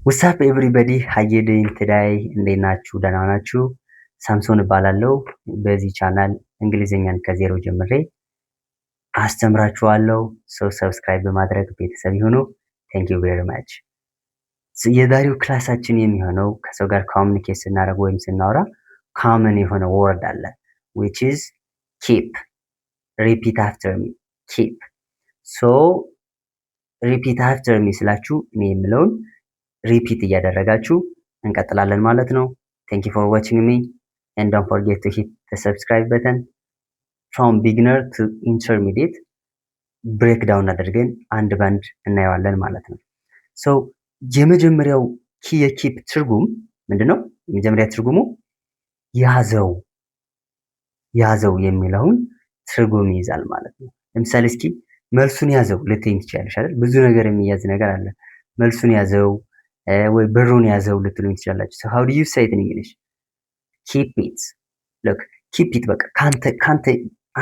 What's up, everybody? How you doing today? እንዴት ናችሁ? ደህና ናችሁ? ሳምሶን እባላለሁ። በዚህ ቻናል እንግሊዝኛን ከዜሮ ጀምሬ አስተምራችኋለሁ። So subscribe በማድረግ ቤተሰብ ይሁኑ። Thank you very much። የዛሬው ክላሳችን የሚሆነው ከሰው ጋር communicate ስናደርግ ወይም ስናወራ common የሆነ word አለ፣ which is keep። Repeat after me: keep። So repeat after me ስላችሁ እኔ የምለውን repeat እያደረጋችሁ እንቀጥላለን ማለት ነው። Thank you for watching me and don't forget to hit the subscribe button። From beginner to intermediate break down አድርገን አንድ ባንድ እናየዋለን ማለት ነው። So የመጀመሪያው የ keep ትርጉም ምንድን ነው? የመጀመሪያ ትርጉሙ ያዘው፣ ያዘው የሚለውን ትርጉም ይይዛል ማለት ነው። ለምሳሌ እስኪ መልሱን ያዘው ልትይኝ ትችላለሽ አይደል? ብዙ ነገር የሚያዝ ነገር አለ። መልሱን ያዘው ወይ ብሩን ያዘው ልትሉኝ ትችላላችሁ። So how do you say it in English? Keep it። Look, keep it። በቃ ካንተ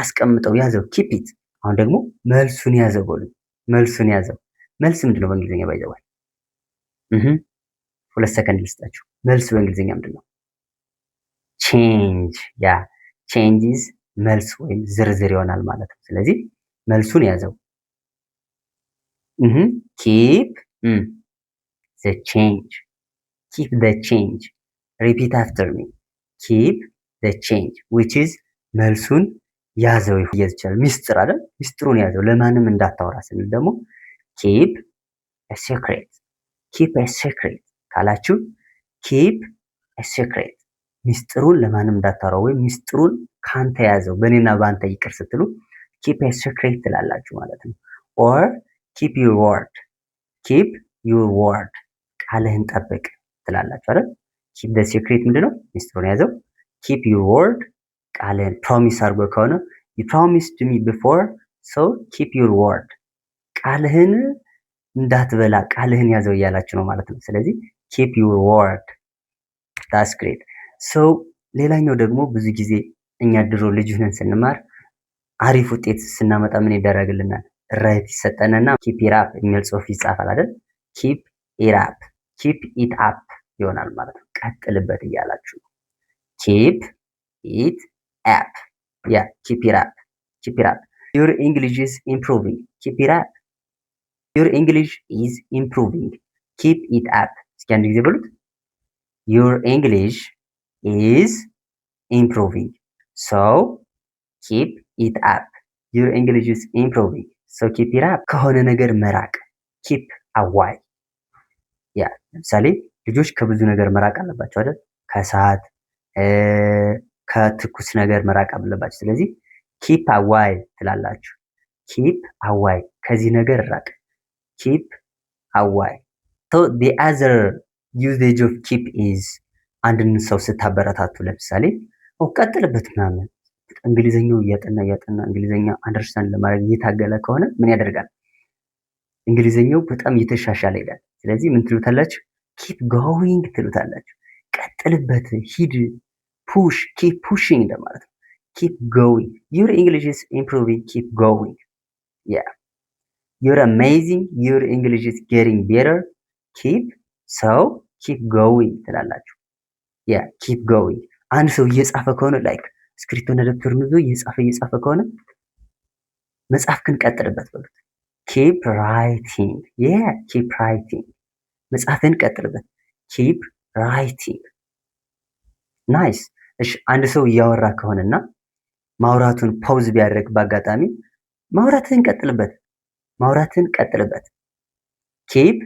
አስቀምጠው፣ ያዘው፣ keep it። አሁን ደግሞ መልሱን ያዘው በሉ። መልሱን ያዘው። መልስ ምንድን ነው በእንግሊዝኛ? By the way፣ 2 ሰከንድ ልስጣችሁ። መልስ በእንግሊዝኛ ምንድን ነው? Change። Yeah, change is መልስ ወይም ዝርዝር ይሆናል ማለት ነው። ስለዚህ መልሱን ያዘው፣ keep the change, keep the change። Repeat after me: keep the change, which is መልሱን ያዘው ይያዝ ይችላል። ሚስጥር አይደል? ሚስጥሩን ያዘው፣ ለማንም እንዳታወራ ስንል ደግሞ keep a secret። Keep a secret ካላችሁ፣ keep a secret፣ ሚስጥሩን ለማንም እንዳታወራ ወይም ሚስጥሩን ካንተ ያዘው፣ በእኔና በአንተ ይቅር ስትሉ keep a secret ትላላችሁ ማለት ነው። Or keep your word, keep your word፣ ቃልህን ጠብቅ ትላላችሁ አይደል? Keep the secret ምንድነው? ሚስጥሩን ያዘው። Keep your word፣ ቃልህን promise አድርጎ ከሆነ you promised me before, so keep your word፣ ቃልህን እንዳትበላ፣ ቃልህን ያዘው እያላችሁ ነው ማለት ነው። ስለዚህ keep your word, that's great። So ሌላኛው ደግሞ ብዙ ጊዜ እኛ ድሮ ልጅ ሆነን ስንማር አሪፍ ውጤት ስናመጣ ምን ይደረግልናል? Right ይሰጠንና keep it up የሚል ጽሁፍ ይጻፋል አይደል? Keep it up, keep it up ይሆናል ማለት ነው። ቀጥልበት እያላችሁ ነው። Keep it up, yeah, keep it up, keep it up። Your English is improving, keep it up። Your English is improving, keep it up። እስኪ አንድ ጊዜ በሉት። Your English is improving, so keep it up። Your English is improving, so keep it up። ከሆነ ነገር መራቅ፣ keep away። Yeah, ለምሳሌ ልጆች ከብዙ ነገር መራቅ አለባቸው አይደል? ከእሳት፣ ከትኩስ ነገር መራቅ አለባቸው። ስለዚህ keep away ትላላችሁ። Keep away፣ ከዚህ ነገር ራቅ። Keep away። So the other usage of keep is አንድን ሰው ስታበረታቱ፣ ለምሳሌ ቀጥልበት ምናምን፣ እንግሊዘኛው እያጠና እያጠና እንግሊዘኛ understand ለማድረግ እየታገለ ከሆነ ምን ያደርጋል? እንግሊዘኛው በጣም እየተሻሻለ ይሄዳል። ስለዚህ ምን ትሉታላችሁ? Keep going ትሉታላችሁ። ቀጥልበት፣ ሂድ፣ push፣ keep pushing እንደማለት ነው። Keep going። Your English is improving, keep going። Yeah, you're amazing, your English is getting better, keep so keep going ትላላችሁ። Yeah, keep going። አንድ ሰው እየጻፈ ከሆነ፣ like እስክሪፕቶና ደብተሩን ይዞ እየጻፈ እየጻፈ ከሆነ መጻፍክን ቀጥልበት በሉት። Keep writing, yeah, keep writing። መጻፍህን ቀጥልበት። Keep writing, nice። እሺ፣ አንድ ሰው እያወራ ከሆነና ማውራቱን pause ቢያደርግ በአጋጣሚ ማውራትህን ቀጥልበት፣ ማውራትህን ቀጥልበት። Keep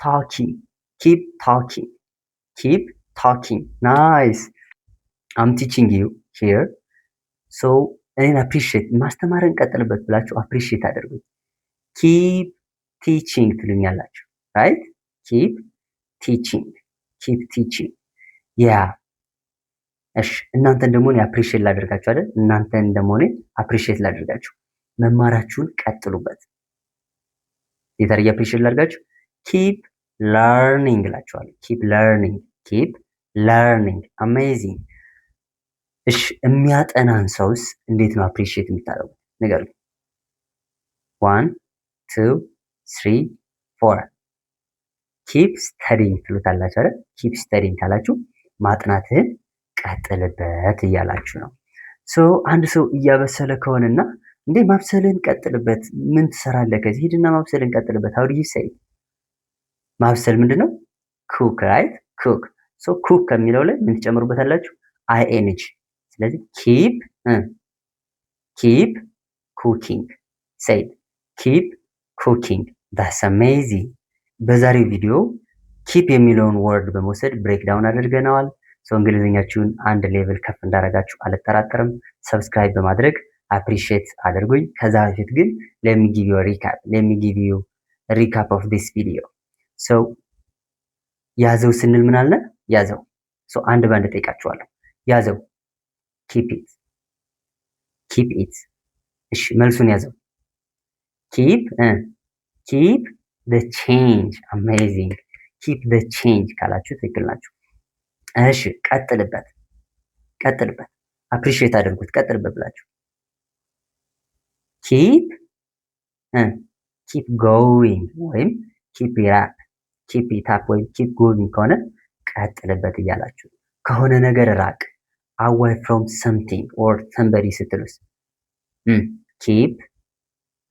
talking, keep talking, keep talking። Nice። I'm teaching you here, so እኔን appreciate፣ ማስተማርን ቀጥልበት ብላችሁ appreciate አድርጉኝ። Keep teaching ትሉኛላችሁ። Right? Keep teaching, keep teaching, yeah። እሺ፣ እናንተን ደግሞ እኔ appreciate ላደርጋችሁ አይደል? እናንተን ደግሞ እኔ appreciate ላደርጋችሁ፣ መማራችሁን ቀጥሉበት። እንዴት አድርጌ appreciate ላድርጋችሁ? Keep learning እላችኋለሁ። Keep learning, keep learning, amazing። እሺ፣ የሚያጠናን ሰውስ እንዴት ነው appreciate የምታደርጉት? ንገሩኝ። One, two, three, four። Keep Keep studying ትሉታላችሁ አይደል? Keep studying ካላችሁ ማጥናትህን ቀጥልበት እያላችሁ ነው። So አንድ ሰው እያበሰለ ከሆነና እንዴ ማብሰልህን ቀጥልበት፣ ምን ትሰራለህ ከዚህ ሂድና ማብሰልህን ቀጥልበት። How do you say? ማብሰል ምንድን ነው? Cook, right? Cook. So cook ከሚለው ላይ ምን ትጨምሩበታላችሁ? ing። ስለዚህ keep cooking. Say it, keep cooking. That's amazing። በዛሬው ቪዲዮ keep የሚለውን word በመውሰድ break down አድርገነዋል። So እንግሊዝኛችሁን አንድ level ከፍ እንዳደረጋችሁ አልጠራጠርም። Subscribe በማድረግ appreciate አድርጉኝ። ከዛ በፊት ግን let me give you recap of this video. So ያዘው ስንል ምን አለ? ያዘው። So አንድ ባንድ ጠይቃችኋለሁ። ያዘው keep it, keep it። እሺ መልሱን ያዘው። Keep the change. Amazing. Keep the change ካላችሁ ትክክል ናችሁ። እሺ ቀጥልበት፣ ቀጥልበት፣ appreciate አድርጉት፣ ቀጥልበት ብላችሁ keep going ወይም keep it up. Keep it up ወይም keep going ከሆነ ቀጥልበት እያላችሁ። ከሆነ ነገር ራቅ፣ away from something or somebody ስትሉስ? Keep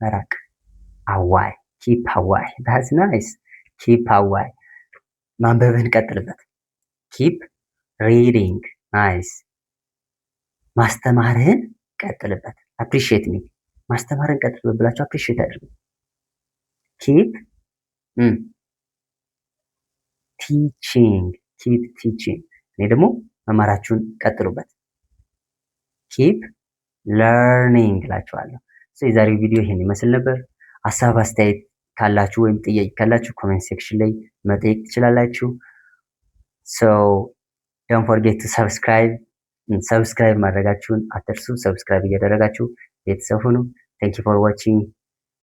መራቅ፣ away. Keep away. That's nice. Keep away። ማንበብህን ቀጥልበት። Keep reading. Nice። ማስተማርህን ቀጥልበት። Appreciate me. ማስተማርህን ቀጥልበት ብላችሁ appreciate አድርጉ። Keep teaching. Keep teaching። እኔ ደግሞ መማራችሁን ቀጥሉበት። Keep learning እላችኋለሁ። የዛሬው ቪዲዮ ይሄን ይመስል ነበር። ሀሳብ አስተያየት ካላችሁ ወይም ጥያቄ ካላችሁ comment section ላይ መጠየቅ ትችላላችሁ። So don't forget to subscribe. Subscribe ማድረጋችሁን አትርሱ። Subscribe እያደረጋችሁ ቤተሰብ ሁኑ። Thank you for watching.